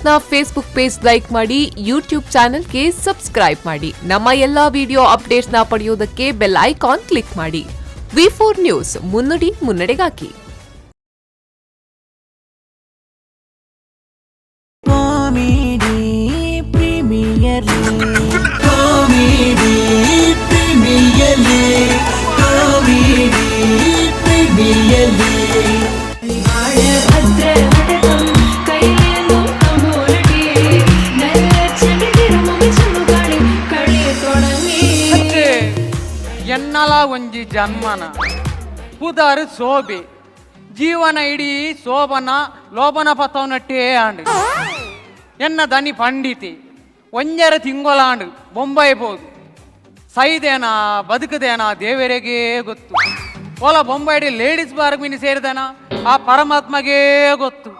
ನ್ಯೂಸ್ನ Facebook page like ಮಾಡಿ, YouTube ಚಾನೆಲ್ಗೆ subscribe ಮಾಡಿ. ನಮ್ಮ ಎಲ್ಲಾ ವಿಡಿಯೋ ಅಪ್ಡೇಟ್ಸ್ನ ಪಡೆಯೋದಕ್ಕೆ bell icon click ಮಾಡಿ. ವಿ 4 ನ್ಯೂಸ್, ಮುನ್ನುಡಿ ಮುನ್ನಡೆಗಾಗಿ. Comedy Premier League, Comedy Premier League, Comedy Premier League. ഭദ്രഘടകം കയ്യിലേന്തും തമ്പോലടി നല്ല ചെണ്ടിതിരുമുമിച്ചെന്നു കളി കളി തുടങ്ങി. ಎನ್ನಲ ಒಂಜಿ ಜನ್ಮನ ಪುದಾರು ಸೋಬೆ ಜೀವನ ಇಡೀ ಶೋಭನ ಲೋಭನ ಪತ್ತವನಟ್ಟೇ ಆಂಡ್. ಎನ್ನ ದನಿ ಪಂಡಿತಿ ಒಂಜರ ತಿಂಗೊಲಾಂಡ್ ಬೊಂಬೈ ಪೋದು ಸೈದೇನ ಬದುಕದೇನ ದೇವರಿಗೆ ಗೊತ್ತು. ಓಲ ಬೊಂಬೈಡಿ ಲೇಡೀಸ್ ಬಾರ್ಗ್ ಮಿನಿ ಸೇರಿದನ ಆ ಪರಮಾತ್ಮಗೇ ಗೊತ್ತು.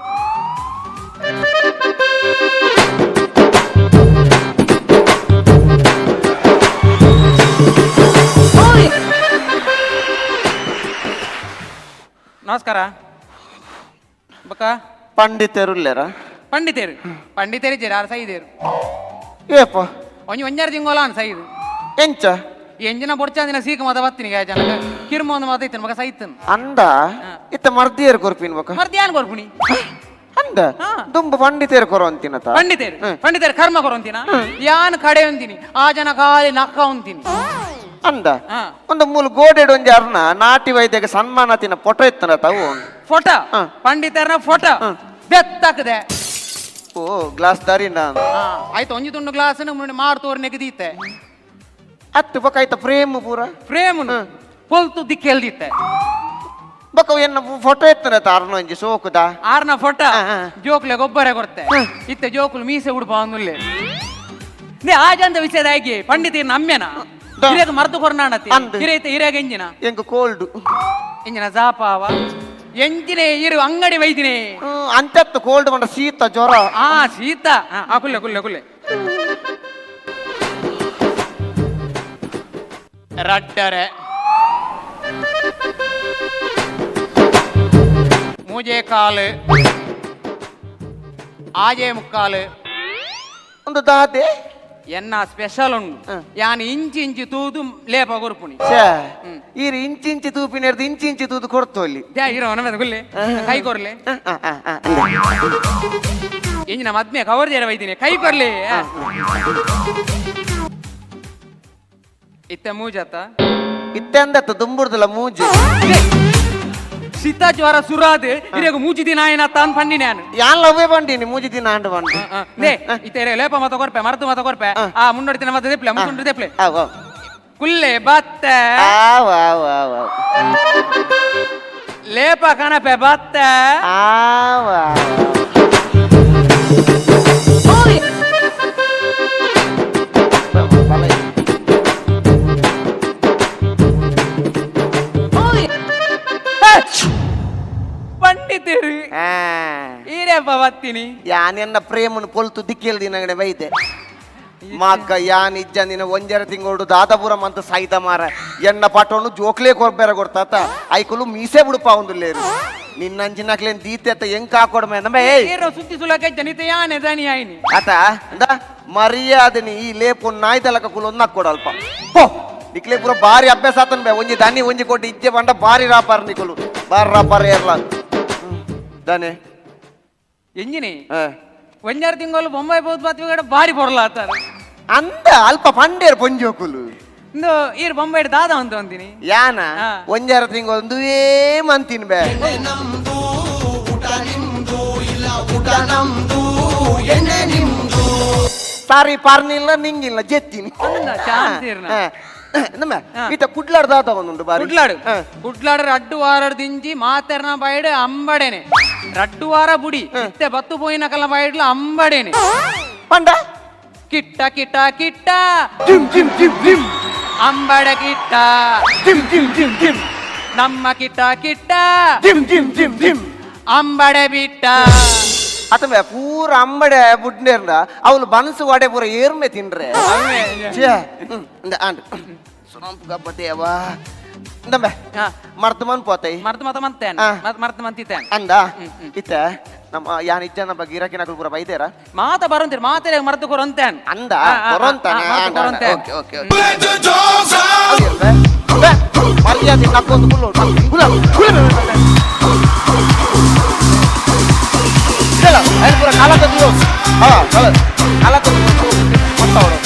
ನಮಸ್ಕಾರ ಬಕ್ಕ. ಪಂಡಿತರುಲ್ಲೆರ? ಪಂಡಿತೇರು, ಪಂಡಿತೇರು ಜರಾರ್ ಸೈದೇರು. ಏಪ? ಒಂಜಿ ಒಂಜಾರು ತಿಂಗೊಲಾನ್ ಸೈದು. ಎಂಚ? ಎಂಜಿನ ಬೊಡ್ಚಾಂದಿನ ಸೀಕ ಮತ ಬತ್ತಿನಿ ಜನಕ ಕಿರ್ಮ ಒಂದು ಮತ ಇತ್ತನ ಮಗ ಸೈತನ್. ಅಂದ, ಇತ್ತ ಮರ್ದಿಯರ್ ಕೊರ್ಪಿನ್ ಬೊಕ? ಮರ್ದ್ಯಾನ್ ಕೊರ್ಪುಣಿ. ಅಂದ? ಹಾ. ದುಂಬು ಪಂಡಿತೇರು ಕೊರವಂತಿನತ? ಪಂಡಿತೇರು, ಪಂಡಿತೇರು ಕರ್ಮ ಕೊರೊಂತಿನ. ಯಾನ್ ಕಡೆ ಒಂದಿನಿ, ಆ ಜನ ಖಾಲಿ ನಕ್ಕ ಉಂತಿನಿ. ಅಂದ? ಹಾ. ಒಂದು ಮೂಲು ಗೋಡೆಡ್ ಒಂಜಿ ಅರ್ನ ನಾಟಿ ವೈದ್ಯಗೆ ಸನ್ಮಾನ ತಿನ್ನ ಫೋಟೋ ಇತ್ತನ ತಾವು. ಫೋಟೋ? ಹಾ. ಪಂಡಿತರ್ನ ಫೋಟೋ ಬೆತ್ತಕದೆ. ಓ, ಗ್ಲಾಸ್ ದಾರಿನ. ಹಾ, ಆಯ್ತು, ಒಂಜಿ ತುಂಡು ಗ್ಲಾಸ್ ಮಾಡ್ ತೋರ್ ನೆಗದೀತೆ. ಅತ್ತು ಬೊಕ ಆಯ್ತ ಫ್ರೇಮ್ ಪೂರ? ಫ್ರೇಮ್ ಪೊಲ್ತು ದಿಕ್ಕೆಲ್ದಿತ್ತೆ. ಬೊಕ ಎನ್ನ ಫೋಟೋ ಇತ್ತನ ಅರ್ನ ಒಂಜಿ ಸೋಕುದ. ಆರ್ನ ಫೋಟೋ? ಹಾ, ಹಾ. ಜೋಕ್ಲೆ ಗೊಬ್ಬರ ಕೊರ್ತೆ ಇತ್ತೆ, ಜೋಕುಲು ಮೀಸೆ ಉಡುಪ ಅಂದುಲ್ಲೆ. ನೇ ಆಜಂದ ವಿಷಯದಾಗಿ ಪಂಡಿತ ನಮ್ಮೆನ ಹಿರಿಯಗ ಮರ್ದು ಕೊರ್ನಾಣತಿ. ಅಂದ್. ಹಿರಿಯತೆ ಹಿರಿಯಗ ಎಂಜಿನ? ಎಂಕ್ ಕೋಲ್ಡ್. ಎಂಜಿನ ಜಾಪಾವ ಎಂಜಿನೆ ಇರು ಅಂಗಡಿ ವೈದಿನೇ. ಅಂಚತ್ತು ಕೋಲ್ಡ್ ಮಂಡ ಶೀತ ಜ್ವರ. ಆ ಶೀತ ಆ, ಕುಲ್ಲೆ ಕುಲ್ಲೆ ಕುಲ್ಲೆ. ರಡ್ಡರೆ ಮೂಜೆ ಕಾಲು ಆಜೆ ಮುಕ್ಕಾಲು. ಒಂದು ದಾದೆ? ಎನ್ನ ಸ್ಪೆಷಲ್ ಉಂಡು, ಯಾನ್ ಇಂಚಿ ಇಂಚಿ ತೂದು ಲೇಪ ಕೊರ್ಪುಣಿ. ಛೇ, ಈರ್ ಇಂಚಿ ಇಂಚಿ ತೂಪಿನ ಇಂಚಿ ಇಂಚಿ ತೂದು ಕೊಡ್ತೋಲಿ. ದ್ಯಾ ಇರೋ ನಮ್ಮದು ಗುಲ್ಲೆ ಕೈ ಕೊರ್ಲೆ. ಇಂಜಿನ ಮದ್ಮೆ ಕವರ್ ಜೇರ ವೈದಿನಿ ಕೈ ಕೊರ್ಲಿ. ಇತ್ತೆ ಮೂಜತ್ತ? ಇತ್ತೆ ಅಂದತ್ತ ದುಂಬುರ್ದಲ್ಲ ಮೂಜಿ. ಶೀತ ಜ್ವರ ಸುರಾದ್ ಇರೇಗ ಮೂಜಿ ದಿನ ಆಯ್ನ ತಾನ್ ಪನ್ನಿ ನಾನು. ಯಾನ್ ಲವ್ವೇ ಬಂಡೀನಿ, ಮೂಜಿ ದಿನ ಆಂಡ್ ಬಂಡಿ. ನೇ ಇತ್ತೆ ಲೇಪ ಮತ ಕೊರ್ಪೆ, ಮರತು ಮತ ಕೊರ್ಪೆ. ಆ ಮುನ್ನೊಡಿತಿನ ಮತ ದೆಪ್ಲೆ, ಮುಸುಂಡು ದೆಪ್ಲೆ. ಅವ್ ಅವ್. ಕುಲ್ಲೆ ಬತ್ತೆ. ಆವ್ ಆವ್ ಆವ್ ಆವ್. ಲೇಪ ಕನಪೆ ಬತ್ತೆ. ಆವ್ ಆವ್. ಪಂಡಿತರು. ಆ. ಈರೇಪ ಬತ್ತೀನಿ? ಯಾನ್ ಎನ್ನ ಪ್ರೇಮನು ಪೊಲ್ತು ದಿಕ್ಕೆಲ್ ದಿನಗಡೆ ಬೈದೆ ಮಾಕ್ಕ. ಯಾನ್ ಇಜ್ಜ ನಿನ್ನ ಒಂಜರ ತಿಂಗಳು ದಾದಾಪುರಂ ಅಂತ ಸಾಯ್ತ ಮಾರ. ಎನ್ನ ಪಾಠವನ್ನು ಜೋಕ್ಲೇ ಕೊರ್ಬೇರ ಕೊಡ್ತಾತ, ಐಕುಲು ಮೀಸೆ ಬಿಡುಪ ಒಂದು ಲೇರು. ನಿನ್ನಂಚಿನಕ್ಲೇನ್ ದೀತೆ ಅತ್ತ ಎಂಕ ಹಾಕೊಡ್ಮೆ ನಮ್ಮ ಏಯ್. ಏರೋ ಸುದ್ದಿ ಸುಲಕ ಜನಿತ ಯಾನೆ ದನಿ ಆಯ್ನಿ. ಆತ ಅಂದ ಮರ್ಯಾದನಿ ಈ ಲೇಪು ನಾಯ್ದಲಕ ಕುಲು ಒಂದ್ ಕೊಡಲ್ಪ ಪೋ. ನಿಕ್ಲೆ ಪೂರ ಬಾರಿ ಅಭ್ಯಾಸ ಆತನ್ ಬೇ. ಒಂಜಿ ದನಿ ಒಂಜಿ ಕೊಟ್ಟು ಇಜ್ಜೆ ಬಂಡ ಬಾರಿ ರಾಪಾರ್, ನಿಕುಲು ಬಾರಿ ರಾಪಾರ್ ಏರ್ಲ ದಾನೆ. ಎಂಜಿನಿ? ಆ. ಒಂಜಾರು ತಿಂಗಳು ಬೊಂಬೈ ಬೋದು ಬತ್ತಿ ಬಾರಿ ಪೊರ್ಲ ಆತಾರ. ಅಂದ, ಅಲ್ಪ ಪಂಡೇರ್ ಪೊಂಜೋಕುಲು. ಇಂದು ಈರ್ ಬೊಂಬೈ ದಾದ ಅಂತ ಅಂತೀನಿ. ಯಾನ? ಹಾ. ಒಂಜಾರ ತಿಂಗಳು ಒಂದುವೇ ಮಂತಿನ್ ಬೇ. ನಮ್ದು ಊಟ ನಿಮ್ದು ಇಲ್ಲ, ಊಟ ನಮ್ದು ಎಣ್ಣೆ ನಿಮ್ದು. ಸಾರಿ ಪಾರ್ನಿಲ್ಲ ನಿಂಗಿಲ್ಲ ಜೆತ್ತಿನಿ. ಅಂದ, ಚಾನ್ಸ್ ಇರ್ನ. ನಮ್ಮ ಹಾ. ಈತ ಕುಡ್ಲಾಡ್ ದಾದ ಒಂದುಂಡು ಬಾರಿ. ಕುಡ್ಲಾಡು. ಹಾ. ಕುಡ್ಲಾಡು ರಡ್ಡು ವಾರ ದಿಂಜಿ ಮಾತೆರ್ನ ಬೈಡ್ ಅಂಬಡೇನೆ. ರಡ್ಡು ವಾರ ಬುಡಿ, ಇತ್ತೆ ಬತ್ತು ಪೋಯಿನ ಕಲ್ಲ ಬೈಡ್ಲ ಅಂಬಡೇನೆ. ಪಂಡ? Kitta Kitta Kitta. Gym gym gym gym. ಅಂಬಡ Kitta. Gym gym gym gym. ನಮ್ಮ Kitta Kitta. Gym gym gym gym. ಅಂಬಡೆ ಬಿಟ್ಟ. ಅತಮೆ ಪೂರ ಅಂಬಡೆ ಬುಡ್ನೇರ್ನ ಅವಳು ಬನಸು ವಡೆ ಪೂರ ಏರ್ಮೆ ತಿನ್ರೆ. ಛೇ, ಇಂದ ಆಂಡ್ ಸುರಂಪು ಗಬ್ಬತೇವಾ ಇಂದಮ್ಮೆ. ಹಾ. ಮರ್ತು ಮನ್ ಪೋತೈ. ಮರ್ತು ಮತ ಮಂತೇನೆ. ಹಾ. ಮರ್ತು ಮಂತಿತ್ತೇನೆ. ಅಂದ, ಇತ್ತ ನಮ್ಮ ಯಾನ್ ಇಜ್ಜನ ಬಗ್ಗೆ ಇರಕಿನಕುಲು ಪೂರ ಬೈದೇರಾ ಮಾತ ಬರಂತೀರಿ ಮಾತರೆ ಮರ್ತು ಕೊರಂತೇನ್ ಅಂದ ಕೊರೊಂತಾನೆ. Okay okay okay. ಮರ್ಯಾದೆ ನಕ್ಕೊಂದು ಕುಲ್ಲು ಕುಲ್ಲ ಕುಲ್ಲ ಪೂರ ಕಾಲ ತದ್ದು. ಹಾ, ಕಾಲ ತದ್ದು ಮತ್ತವಳು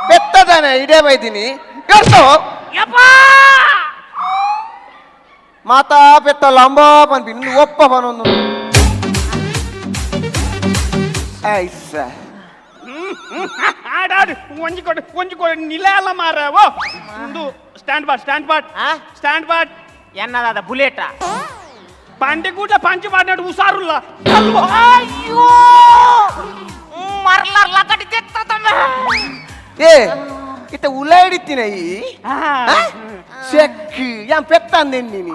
ಬೆತ್ತದಾನೆ ಇಡೇ ಬೈದಿನಿ ಎರ್ತೋ ಮಾತಾ ಪೆತ್ತ ಲಂಬಾ ಪನ್ಪಿ ನಿನ್ನ ಒಪ್ಪ ಪನೊಂದು ಐಸ. ಆಡಾಡು ಒಂಜಿ ಕೊಡು ಒಂಜಿ ಕೊಡು ನಿಲ್ಲ ಮಾರ ಓ ಒಂದು stand bot stand bot stand bot. ಎನ್ನದಾದ bullet? పండి గుడ్ల పంచి పడినట్టు హుషారుల్లా. ಅಯ್ಯೋ, ಮರ್ಲಾರ್ ಲಗಡಿ ತೆತ್ತದಮ್ಮ. ಏ, ಇತ್ತ ಉಲ ಹಿಡಿತೀನ ಈ ಚೆಕ್ ಯಾನ್ ಪೆತ್ತ ಅಂದೆ ನೀನಿ.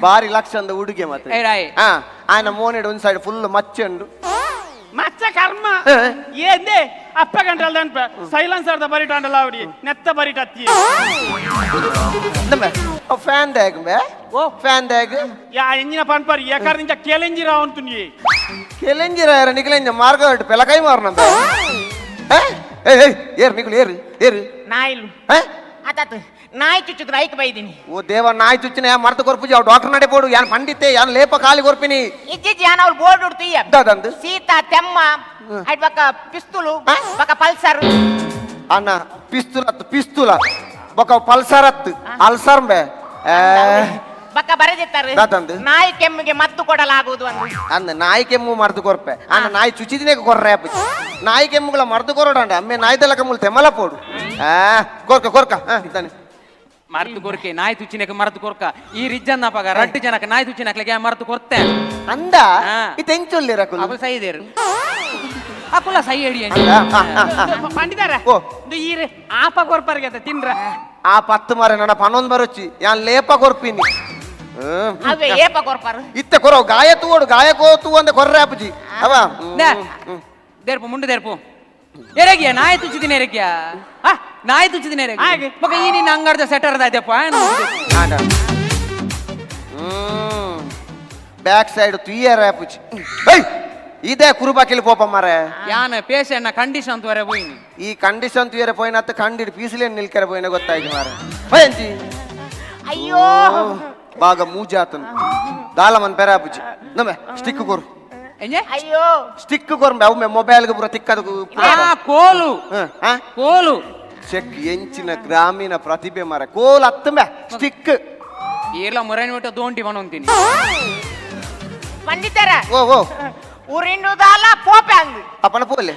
ಬಾರಿ ಲಕ್ಷಂದ ಉಡುಗೆ ಮತ್ತೆ. ಏ ರಾಯ್. ಹಾ, ఆయన ಮೋನೆಡ್ ಒಂದ್ ಸೈಡ್ ಫುಲ್ ಮಚ್ಚಂಡು. మచ్చ కర్మ. ఏ? ఏంది అప్ప గంటల దాని సైలెన్సర్ the బరిట అండలావిడి నెత్త బరిట అత్తి. ಫ್ಯಾನ್ ದ್ಯಾಗ್ ಬೇ. ಓ, ಫ್ಯಾನ್ ದ್ಯಾಗ್. యా ఎంజిన పన్పరి ఎక్కడి నుంచి కేలింజి రా ఉంటుంది. ಕೆಲೆಂಜಿರ ನಿಕಲೆಂಜ ಮಾರ್ಗ ಪೆಲಕೈ ಮಾರ್ನ. ಏಯ್ ಏಯ್, ಏರ್ ನಿಕುಲು, ಏರು ಏರು. ನಾಯಿಲು. ಏ? ಆತಾತು, ನಾಯಿ ಚುಚ್ಚುದ್ರ ಐಕ್ ಬೈದಿನಿ. ಓ ದೇವ, ನಾಯಿ ಚುಚ್ಚಿನ ಮರ್ತು ಕೊರ್ಪುಜಿ. ಅವ್ ಡಾಕ್ಟರ್ ನಡೆ ಪೋಡು. ಯಾನ್ ಪಂಡಿತೆ, ಯಾನ್ ಲೇಪ ಖಾಲಿ ಕೊರ್ಪಿನಿ. ಇಜ್ಜಿಜ್ಜಿ, ಯಾನ್ ಅವ್ರು ಬೋರ್ಡ್ ಉಡ್ತೀಯ. ದಾದಂದು? ಸೀತಾ ತೆಮ್ಮ ಐಟ್ ಬಕ್ಕ ಪಿಸ್ತೂಲು ಬಕ್ಕ ಪಲ್ಸರ್. ಅಣ್ಣ, ಪಿಸ್ತೂಲ್ ಅತ್ತು, ಪಿಸ್ತೂಲ ಬೊಕ ಪಲ್ಸರ್ ಅತ್ತು, ಅಲ್ಸರ್ ಬೇ. ಬಕ್ಕ ಬರೆದಿತ್ತಾರೆ. ದಾದಂದು? ನಾಯಿ ಕೆಮ್ಮಿಗೆ ಮದ್ದು ಕೊಡಲಾಗುವುದು ಅಂದು. ಅಂದ ನಾಯಿ ಕೆಮ್ಮು ಮರ್ದು ಕೊರ್ಪೆ. ಅಣ್ಣ, ನಾಯಿ ಚುಚಿದಿನೇ ಕೊರ್ರೆ ಅಪ್ಪಿ. ನಾಯಿ ಕೆಮ್ಮುಗಳ ಮರ್ದು ಕೊರಡಂಡ ಅಮ್ಮೆ. ನಾಯಿದೆಲ್ಲ ಕಮ್ಮುಲ್ ತೆಮ್ಮಲ ಪೋಡು. ಆ ಕೊರ್ಕ ಕೊರ್ಕ. ಹಾ, ಇದ್ದಾನೆ. ಮರ್ತು ಕೊರ್ಕೆ, ನಾಯಿ ತುಚ್ಚಿನಕ ಮರ್ತು ಕೊರ್ಕ. ಈ ರಿಜ್ಜನ್ನ ಪಗ ರಡ್ಡು ಜನಕ ನಾಯಿ ತುಚ್ಚಿನಕ್ಲೆಗೆ ಮರ್ತು ಕೊರ್ತೆ. ಅಂದ? ಆ. ಇತ್ತ ಎಂಚೊಲ್ಲಿ ರಕುಲು? ಅಕುಲು ಸೈ ಇದೇರು, ಅಕುಲ ಸೈ ಹೇಳಿ. ಅಂದ? ಆ, ಆ, ಆ. పండితారా? ಓ. ಈರೆ ಆಪ ಕೊರ್ಪರ್ಗೆ ತಿನ್ರ. ಆ ಪತ್ತು ಮಾರೆ ನನ್ನ ಪನ್ನೊಂದು ಬರೊಚ್ಚಿ, ಯಾನ್ ಲೇಪ ಕೊರ್ಪಿನಿ. ಹ್ಮ್. ಅವೇ ಏಪ ಕೊರ್ಪಾರು. ಇತ್ತೆ ಕೊರೋ ಗಾಯ ತೂವಡು, ಗಾಯ ಕೋತು ಅಂದ ಕೊರ್ರೆ ಅಪ್ಪಜಿ ಅವ. ದೇರ್ಪು ಮುಂಡು ದೇರ್ಪು ಎರೆಗಿಯ ನಾಯಿ ತುಚ್ಚಿದಿನ ಎರೆಗಿಯ. ಆ ನಾಯಿ ತುಚ್ಚಿದಿನ ಎರೆಗಿ. ಹಾಗೆ. ಮಗ, ಈ ನಿನ್ನ ಅಂಗಡ್ದ ಸೆಟರ್ ದಾದ್ಯಪ್ಪ. ಹ್ಮ್, ಬ್ಯಾಕ್ ಸೈಡ್ ತುಯ್ಯರ ಅಪ್ಪುಜಿ. ಏಯ್, ಇದೇ ಕುರುಬಾಕಿಲಿ ಪೋಪ ಮಾರೆ. ಯಾನ ಪೇಷಂಟ್ ಕಂಡೀಷನ್ ತೋರೆ ಹೋಯ್ನಿ. ಈ ಕಂಡೀಷನ್ ತುಯ್ಯರೆ ಪೋಯಿನತ್ತ ಕಂಡಿಡ್ ಪೀಸಲೇನು ನಿಲ್ಕರೆ ಪೋಯಿನ ಗೊತ್ತಾಯ್ತು ಮಾರೆ. ಭಯಂತಿ. ಅಯ್ಯೋ. ಬಾಗ ಮೂಜಾತನು ದಾಲ ಮನ್ ಪೆರ ಅಪ್ಪುಜಿ. ನಮ್ಮೆ ಸ್ಟಿಕ್ ಕೊರು. ಎಂಜೆ? ಅಯ್ಯೋ. ಸ್ಟಿಕ್ ಕೊರ್ಂಬೆ. ಅವು ಮೊಬೈಲ್ಗೆ ಪೂರ ತಿಕ್ಕದು. ಆ ಕೋಲು. ಕೋಲು. ಚೆಕ್, ಎಂಚಿನ ಗ್ರಾಮೀಣ ಪ್ರತಿಭೆ ಮಾರ. ಕೋಲ್ ಅತ್ತಂಬೆ, ಸ್ಟಿಕ್. ಏರ್ಲ ಮೊರೈನ್ ಬಿಟ್ಟು ದೋಂಟಿ ಬನೊಂತೀನಿ. ಪಂಡಿತರ. ಓ ಓ. ಉರಿಂಡುದಾಲ ಪೋಪೆ ಅಂದು. ಅಪ್ಪನ ಪೋಲೆ.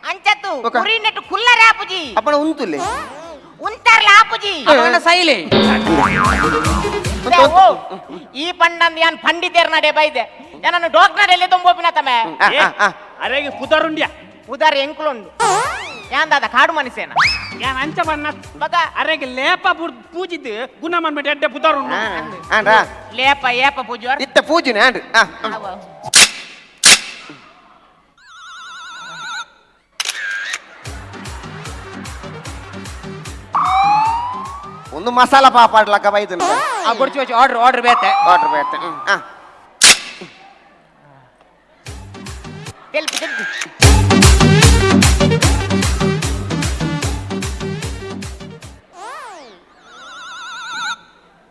ಅಂಚತ್ತು. ಒಕ. ಉರಿನೆಟ್ಟು ಕುಲ್ಲರೆ ಆಪುಜಿ. ಅಪ್ಪನ ಉಂತುಲೆ. ಉಂತಾರ್ಲ ಆಪುಜಿ. ಅಪ್ಪನ ಸೈಲೆ. ಓ, ಈ ಪಂಡಂದು ಯಾನ್ ಪಂಡಿತೇರ್ ನಡೆ ಬೈದೆ, ಯಾನನ್ನು ಡಾಕ್ಟರ್ ಎಲ್ಲಿ ತುಂಬೋಪಿನ ತಮೆ. అరే పుదరుండ్యా. ಉದಾರ ಎಂಕುಲುಂಡು ಯಾಂದಾದ ಕಾಡು ಮನುಷ್ಯನ. యాన్ అంచ పన్న. ಬಗ. అరే లేప పూజిద్దు గుణ మన్మెట ఎడ్డ పుదరుండు. ಆಂಡ. ಲೇಪ ಏಪ ಪೂಜೋರ್. ಇತ್ತ ಪೂಜಿನ ಆಂಡ್. ಒಂದು ಮಸಾಲ ಪಾಪಾಡ್ಲಕ್ಕ ಬೈದನು. ಆ ಗುಡ್ಚಿ ವಚ್ಚಿ ಆರ್ಡರ್ ಆರ್ಡರ್ ಬೇತೆ. ಆರ್ಡರ್ ಬೇತೆ. ಆ. ತೆಲ್ಪಿ ತೆಲ್ಪಿ.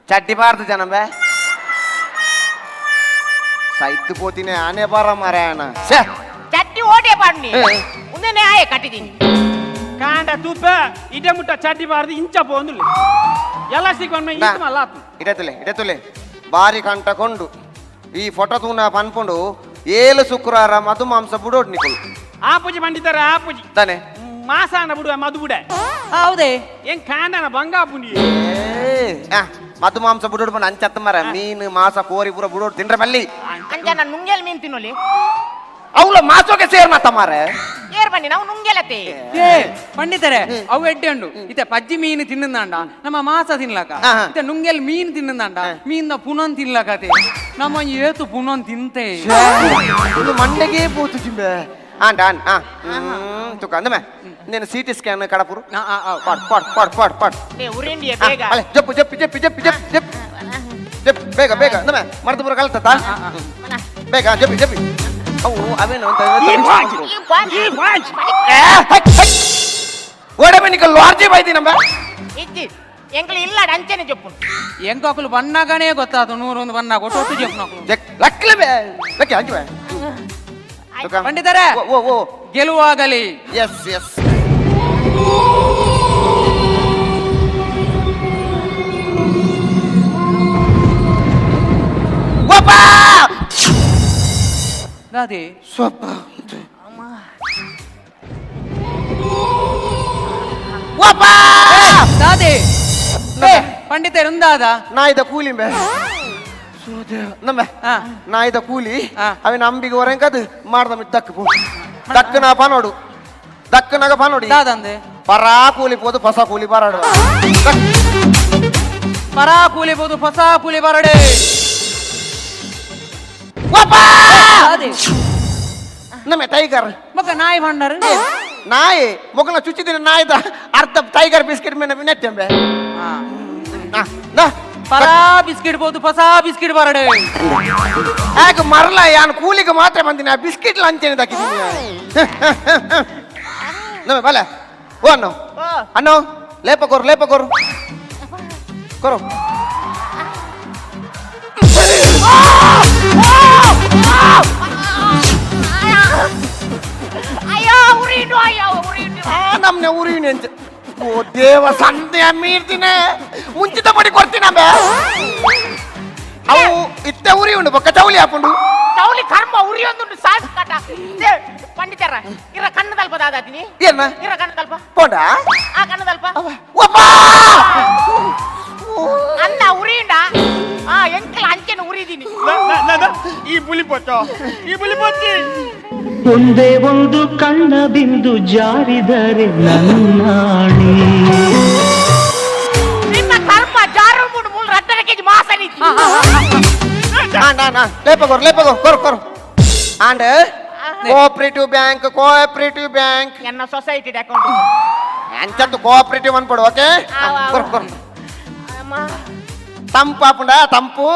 ಚಡ್ಡಿ ಬಾರ್ದು ಜನಂಬೆ ಸೈತ್ ಪೋತಿನಿ ಆನೆ ಬಾರ ಮಾರಾಯಣ. ಛೇ. ಚಟ್ಟಿ ಓಟೆ ಪಾಡ್ನಿ. ಏ. ಉಂದೆನೆ ಆಯೆ ಕಟ್ಟಿದೀನಿ. ಕಾಂಡ ತೂಪ ಇಡೆ ಮುಟ್ಟ ಚಡ್ಡಿ ಬಾರ್ದು ಇಂಚ ಪೋಂದುಲ್ಲೆ ಎಲಾಸ್ಟಿಕ್ ಒನ್ ನಾ. ಈತ ಮಲ್ಲ ಆತು. ಇಡತುಲೆ ಇಡತುಲೆ, ಬಾರಿ ಕಂಟಕೊಂಡು ಈ ಫೋಟೋ ತೂನ ಪನ್ಪುಂಡು. ಏಳು ಶುಕ್ರವಾರ ಮಧು ಮಾಂಸ ಬುಡೋಡ್ ನಿಕುಲು. ಆ ಪೂಜೆ ಪಂಡಿತಾರ, ಆ ಪೂಜೆ. ತಾನೆ. ಮಾಸಾನ ಬಿಡುವ ಮಧು ಬುಡ. ಹೌದೇ. ಏನ್ ಕಾಂಡನ ಬಂಗಾಪುಂಡಿ. ಏ, ಆ, ಮಧು ಮಾಂಸ ಬುಡೋಡ್ ಪಂಡ ಅಂಚತ್ತ ಮರ. ಮೀನು ಮಾಸ ಕೋರಿ ಪೂರ ಬುಡೋಡ್ ತಿಂಡ್ರೆ ಬಲ್ಲಿ. ಅಂಚ ನಾನು ನುಂಗೆಲ್ ಮೀನ್ ತಿನ್ನೋಲಿ. ಅವಳ ಮಾಸೋಕೆ ಸೇರ್ ಮತ್ತ ಮಾರೆ. ಏರ್ ಬನ್ನಿ, ನಾವು ನುಂಗೆಲತೆ. ಏ ಪಂಡಿತರೆ, ಅವು ಎಡ್ಡೆ ಉಂಡು. ಇತ್ತೆ ಪಜ್ಜಿ ಮೀನು ತಿನ್ನುಂದಾಂಡ ನಮ್ಮ ಮಾಸ ತಿನ್ಲಕ. ಆಹಾ. ಇತ್ತೆ ನುಂಗೆಲ್ ಮೀನ್ ತಿನ್ನುಂದಾಂಡ ಮೀನ್ ಪುನೊನ್ ತಿನ್ಲಕತೆ. ನಮ್ಮ ಏತು ಪುನೊನ್ ತಿಂತೆ. ಒಂದು ಮಂಡೆಗೆ ಪೋತು ಜಿಂಬೆ. ಆಂಡ ಆಂಡ್ ಆ ಹ್ಮ್ ತುಕ ಅಂದಮೆ నేను ಸಿಟಿ ಸ್ಕ್ಯಾನ್ ಕಡಪುರು. ಆ, ಆ, ಆ. ಪಾಡ್ ಪಾಡ್ ಪಾಡ್ ಪಾಡ್ ಪಾಡ್. ಲೇ ಉರಿಂಡಿಯ ಬೇಗ. ಅಲೆ ಜಪ್ಪು ಜಪ್ಪು ಜಪ್ಪು ಜಪ್ಪು ಜಪ್ಪು ಜಪ್ಪು ಜಪ್ ಬೇಗ ಬೇಗ ನಮ್ಮೆ ಮರ್ದು ಪೂರ ಕಲ್ತ ಬೇಗ ಜಪಿ ಜಪಿ ಅವು ಅವೇನು ಅಂತ ಓಡಮೆ ನಿಕಲ್ ಲಾರ್ಜಿ ಬೈದಿ ನಮ್ಮ ಇಜ್ಜಿ ಎಂಕ್ಲು ಇಲ್ಲ ಅಂಚೆನೆ ಜಪ್ಪು ಎಂಕಕುಲು ಬನ್ನಾಗನೇ ಗೊತ್ತಾತು ನೂರೊಂದು ಬನ್ನಾಗ ಒಟ್ಟು ಒಟ್ಟು ಜಪ್ಪುನಕುಲು ಲಕ್ಲೆ ಬೇ ಲಕ್ಕೆ ಅಂಚು ಬೇ ಪಂಡಿತರೇ ಓ ಓ ಗೆಲುವಾಗಲಿ. ಎಸ್ ಎಸ್ ದಾದಿ ಸ್ವಲ್ಪ ದಾದಿ ಪಂಡಿತರು ಉಂದಾದ ನಾಯ್ದ ಕೂಲಿ ಬೇ ನಮ್ಮ ನಾಯ್ದ ಕೂಲಿ ಅವಿನ ಅಂಬಿಗೆ ಹೊರಂಕದು ಮಾಡ್ದ ದಕ್ಕ ಪೋ ದಕ್ಕನ ಪಾನೋಡು ದಕ್ಕನಾಗ ಪಾನೋಡಿ ದಾದಂದೆ ಪರಾ ಕೂಲಿ ಪೋದು ಪಸ ಕೂಲಿ ಬರಾಡು ಪರಾ ಕೂಲಿ ಪೋದು ಪಸ ಕೂಲಿ ಬರಡೆ. ನಮ್ಮ ಟೈಗರ್ ಮಗ ನಾಯಿ ಬಂಡರು ನಾಯಿ ಮೊಗಲ ಚುಚ್ಚಿದಿನ ನಾಯ್ದ ಅರ್ಧ ಟೈಗರ್ ಬಿಸ್ಕೆಟ್ ಮೇಲೆ ನೆಟ್ಟೆಂಬೆ. ಪರಾ ಬಿಸ್ಕೆಟ್ ಬೋದು ಪಸ ಬಿಸ್ಕೆಟ್ ಬರಡೆ. ಯಾಕೆ ಮರಲ ಯಾನ್ ಕೂಲಿಗೆ ಮಾತ್ರ ಬಂದಿನ ಬಿಸ್ಕೆಟ್ ಲಂಚೇನೆ ದಕ್ಕಿದ್ದೀನಿ ನಮ್ಮ ಬಲೆ. ಓ ಅಣ್ಣೋ ಅಣ್ಣೋ ಲೇಪ ಕೊರು ಲೇಪ ಕೊರು ಕೊರು. ನಮ್ನೆ ಉರಿಯುನಿ ಅಂಚ ಓ ದೇವ ಸಂತೆ ಮೀರ್ತಿನೆ ಮುಂಚಿತ ಪಡಿ ಕೊಡ್ತೀನ ಬೇ ಅವು ಇತ್ತೆ ಉರಿ ಉಂಡು ಬೊಕ್ಕ ಚೌಲಿ ಹಾಪುಂಡು ಚೌಲಿ ಕರ್ಮ ಉರಿಯೊಂದುಂಡು ಸಾಸ್ ಕಟ ಪಂಡಿತರ ಇರ ಕಣ್ಣು ತಲ್ಪ ದಾದಾತಿನಿ ಏನ ಇರ ಕಣ್ಣು ತಲ್ಪ ಪೋಂಡ ಆ ಕಣ್ಣು ತಲ್ಪ ಒಬ್ಬಾ ಅಲ್ಲ ಉರಿಯುಂಡ ಆ ಎಂಕಲ ಅಂಚೆನ ಉರಿದೀನಿ ಈ ಬುಲಿ ಪೊಚ್ಚೋ ಈ ಬುಲಿ ಪೊಚ್ಚಿ. ಒಂದೇ ಒಂದು ಕಣ್ಣ ಬಿಂದು ಜಾರಿದರೆ ನನ್ನಾಣಿ ನಿನ್ನ ಕರ್ಮ ಜಾರು ಮೂಡು ಮೂರು ರಟ್ಟರ ಕೆಜಿ ಮಾಸ ಲೇಪಗೋರು ಲೇಪಗೋ ಕೊರು ಕೊರು and cooperative bank cooperative bank ಎನ್ನ ಸೊಸೈಟಿ ಅಕೌಂಟ್ ಅಂಚತ್ತು ಕೋಆಪರೇಟಿವ್ ಅನ್ಪಡು. ಓಕೆ ಕೊರು ಕೊರು ತಂಪು ಆಪುಂಡ ತಂಪು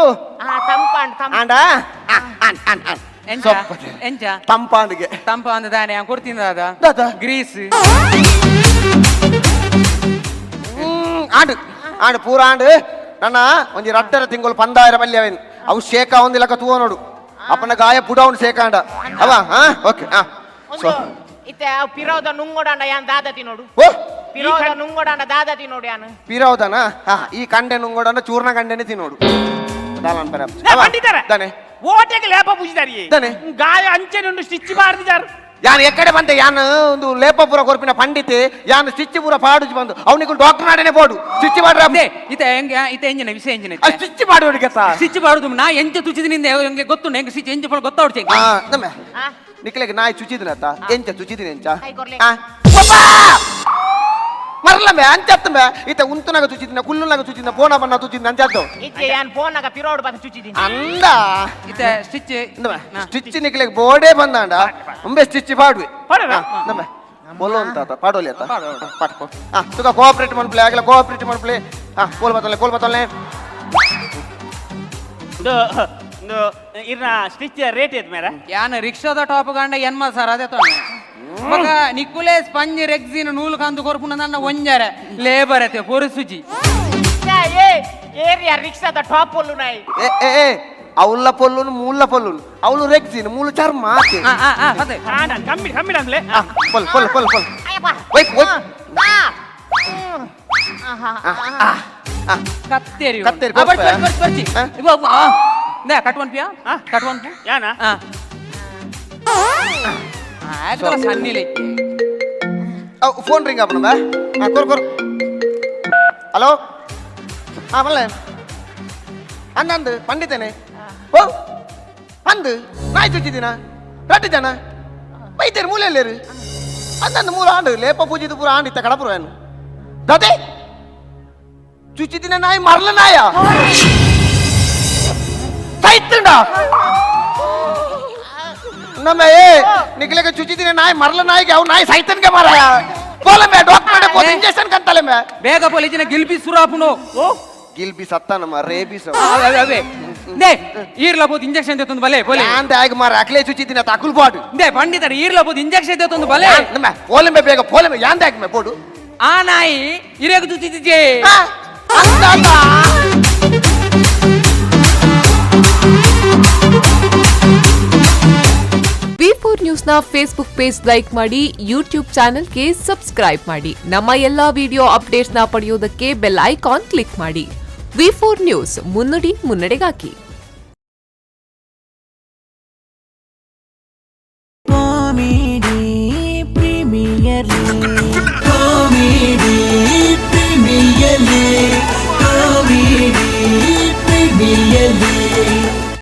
ಆಂಡ ಎಂಚ ತಂಪಾಂಡಿಗೆ ತಂಪ ಅಂದ ದಾನೆ ಕೊಡ್ತೀನಿ ದಾದ ಗ್ರೀಸ್ ಆಂಡು ಆಂಡು ಪೂರ ಆಂಡು ನನ್ನ ಒಂಜಿ ರಟ್ಟರ ತಿಂಗಳು ಪಂದಾಯಿರ ಬಲ್ಲಿ ಅವೇನು ಅವು ಶೇಕ ಒಂದು ಇಲಕ ತೂವ ನೋಡು ಅಪ್ಪನ ಗಾಯ ಪುಡ ಉಂಡು ಶೇಕಾಂಡ ಅವ ಹಾ ಓಕೆ ಹಾ ಸೊ ಇತ್ತೆ ಪಿರೋದ ನುಂಗೋಡಾಂಡ ಯಾನ್ ದಾದತಿ ನೋಡು ಓ ಪಿರೋದ ನುಂಗೋಡಾಂಡ ದಾದತಿ ನೋಡು ಯಾನು ಪಿರೋದನ ಹಾ ಈ ಕಂಡೆ ನುಂಗೋಡಾಂಡ ಚೂರ್ಣ ಕಂಡೆನೆ ತಿನ್ನೋಡು ಪಂಡಿತರ ಓಟೆಗೆ ಲೇಪ ಪೂಜಿದಾರಿ ಗಾಯ ಅಂಚೆನುಂಡು ಸ್ಟಿಚ್ ಬಾರ್ದಿದಾರು ಯಾನ್ ಎಕ್ಕಡೆ ಬಂತೆ ಯಾನ್ ಒಂದು ಲೇಪ ಪೂರ ಕೊರ್ಪಿನ ಪಂಡಿತೆ ಯಾನ್ ಸ್ಟಿಚ್ ಪೂರ ಪಾಡುಜಿ ಬಂದು ಅವನಿಗೆ ಡಾಕ್ಟರ್ ನಾಡೇನೆ ಬೋಡು ಸ್ಟಿಚ್ ಮಾಡ್ರ ಇತ್ತೆ ಹೆಂಗೆ ಇತ್ತೆ ಎಂಜಿನ ವಿಷಯ ಎಂಜಿನ ಸ್ಟಿಚ್ ಮಾಡುವಡಿಗೆ ಸ್ಟಿಚ್ ಮಾಡುದು ನಾ ಎಂಚ ತುಚಿದಿನಿಂದ ಹೆಂಗೆ ಗೊತ್ತುಂಡು ಹೆಂಗೆ ಸ್ಟಿಚ್ ಎಂಚ ಗೊತ್ತಾವ್ಡು ನಮ್ಮ ನಿಕ್ಲೆಗೆ ನಾಯಿ ಚುಚಿದಿನತ್ತ ಎಂಚ ಚುಚಿದಿನ ಎಂಚ ಮರಲಂಬೆ ಅಂಚತ್ತಂಬೆ ಇತ್ತ ಉಂತುನಾಗ ಚುಚಿದಿನ ಕುಲ್ಲುನಾಗ ಚುಚಿದಿನ ಪೋನ ಬಣ್ಣ ತುಚಿದಿನ ಅಂಚತ್ತು ಇತ್ತೆ ಯಾನ್ ಫೋನಾಗ ಪಿರೋಡ್ ಬಂದು ಚುಚಿದಿನ ಅಂದ ಇತ್ತೆ ಸ್ಟಿಚ್ ಸ್ಟಿಚ್ ನಿಕ್ಲೆಗೆ ಬೋರ್ಡೇ ಬಂದಾಂಡ ಉಂಬೆ ಸ್ಟಿಚ್ ಪಾಡುವೆ ನಮ್ಮ ಬೋಲೋ ಅಂತ ಪಾಡೋಲಿ ಅತ್ತ ಪಾಟ್ ಹಾ ತುಕ ಕೋಆಪರೇಟ್ ಮನ್ಪ್ಲೆ ಆಗಲ ಕೋಆಪರೇಟ್ ಮನ್ಪ್ಲೆ ಹಾ ಕೋಲ್ ಬತ್ತಲೆ ಕೋಲ್ ಬತ್ತಲೆ ಇರ್ನ ಸ್ಟಿಚ್ ರೇಟ್ ಏತ್ ಮೇರ ಯಾನ ರಿಕ್ಷಾದ ಟಾಪ್ ಗಂಡ ಎನ್ಮ ಸರ್ ಅದೇ ತೊಂದ್ರೆ ಮಗ ನಿಕ್ಕುಲೆ ಸ್ಪಂಜ್ ರೆಗ್ಸಿನ್ ನೂಲು ಕಂದು ಕೊರ್ಪುನ ನನ್ನ ಒಂಜರೆ ಲೇಬರ್ ಅತೆ ಪೊರುಸುಜಿ ಏರಿಯಾ ರಿಕ್ಷಾದ ಟಾಪ್ ಪೊಲ್ಲು ನಾಯಿ ಏ ಏ ಏ ಅವಲ್ಲ ಪೊಲ್ಲುನು ಮೂಲ ಪೊಲ್ಲುನು ಅವಳು ರೆಗ್ಸಿನ್ ಮೂಲ ಚರ್ಮ ಆತೆ ಅದೇ ಕಮ್ಮಿ ಕಮ್ಮಿ ನಮ್ಲೆ ಪೊಲ್ ಪೊಲ್ ಪೊಲ್ ಪೊಲ್ ಒಯ್ಕ್ ಒಯ್ಕ್ ಕತ್ತೇರಿ ಕತ್ತೇರಿ ಬರ್ಚಿ ಬರ್ಚಿ ಬರ್ಚಿ ನೇ ಕಟ್ವನ್ ಪಿಯಾ ಕಟ್ವನ್ ಪು ಯಾನ ಸನ್ನಿಲೆ ಫೋನ್ ರಿಂಗ್ ಆಪಣ ಕೊರ್ ಕೊರ್ ಹಲೋ ಹಾ ಬಲ್ಲೆ ಅಂದ ಪಂಡಿತೇನೆ ಓ ಅಂದು ನಾಯಿ ಚುಚ್ಚಿದಿನ ರಡ್ಡು ಜನ ಬೈತೇರು ಮೂಲೆಯಲ್ಲೇರು ಅಂದಂದು ಮೂರು ಆಂಡು ಲೇಪ ಪೂಜಿದು ಪೂರ ಆಂಡು ಇತ್ತ ಕಡಪುರ ಏನು ದಾದೆ ಚುಚ್ಚಿದಿನ ನಾಯಿ ಮರಲ ನಾಯ ಸೈತುಂಡ ನಮ್ಮ ಏ ನಿಕ್ಲೆಗೆ ಚುಚ್ಚಿದಿನ ನಾಯಿ ಮರಲ ನಾಯಿಗೆ ಅವು ನಾಯಿ ಸೈತನ್ಗೆ ಮಾರಾಯ ಬೋಲ ಮೇ ಡಾಕ್ಟರ್ ಬೋಲ ಇಂಜೆಕ್ಷನ್ ಕಂತಲೆ ಮೇ ಬೇಗ ಪೊಲೀಸಿನ ಗಿಲ್ಪಿ ಸುರಾಪುನು ಓ ಗಿಲ್ಬಿ ಸತ್ತ ನಮ್ಮ ರೇಬಿಸ್. ಅವೇ ಅವೇ ನೇ ಈರ್ಲ ಪೋದು ಇಂಜೆಕ್ಷನ್ ತೆತ್ತೊಂದು ಬಲೆ ಪೋಲೆ. ಯಾಂದ ಆಗ ಮಾರ ಅಕ್ಲೇ ಚುಚ್ಚಿದಿನ ತಕುಲ್ ಬಾಡು. ನೇ ಪಂಡಿತರ ಈರ್ಲ ಪೋದು ಇಂಜೆಕ್ಷನ್ ತೆತ್ತೊಂದು ಬಲೆ. ನಮ್ಮ ಪೋಲೆಂಬೆ ಬೇಗ ಪೋಲೆಂಬೆ ಯಾಂದ ಆಗ ಮೆ ಬೋಡು. ಆ ನಾಯಿ ಇರೇಗ ಚುಚ್ಚಿದ್ಜೆ. ವಿ ಫೋರ್ ನ್ಯೂಸ್ನ ಫೇಸ್ಬುಕ್ ಪೇಜ್ ಲೈಕ್ ಮಾಡಿ, ಯೂಟ್ಯೂಬ್ ಚಾನೆಲ್ಗೆ ಸಬ್ಸ್ಕ್ರೈಬ್ ಮಾಡಿ. ನಮ್ಮ ಎಲ್ಲಾ ವಿಡಿಯೋ ಅಪ್ಡೇಟ್ಸ್ನ ಪಡೆಯೋದಕ್ಕೆ ಬೆಲ್ ಐಕಾನ್ ಕ್ಲಿಕ್ ಮಾಡಿ. ವಿ ಫೋರ್ ನ್ಯೂಸ್ ಮುನ್ನುಡಿ ಮುನ್ನಡೆಗಾಗಿ.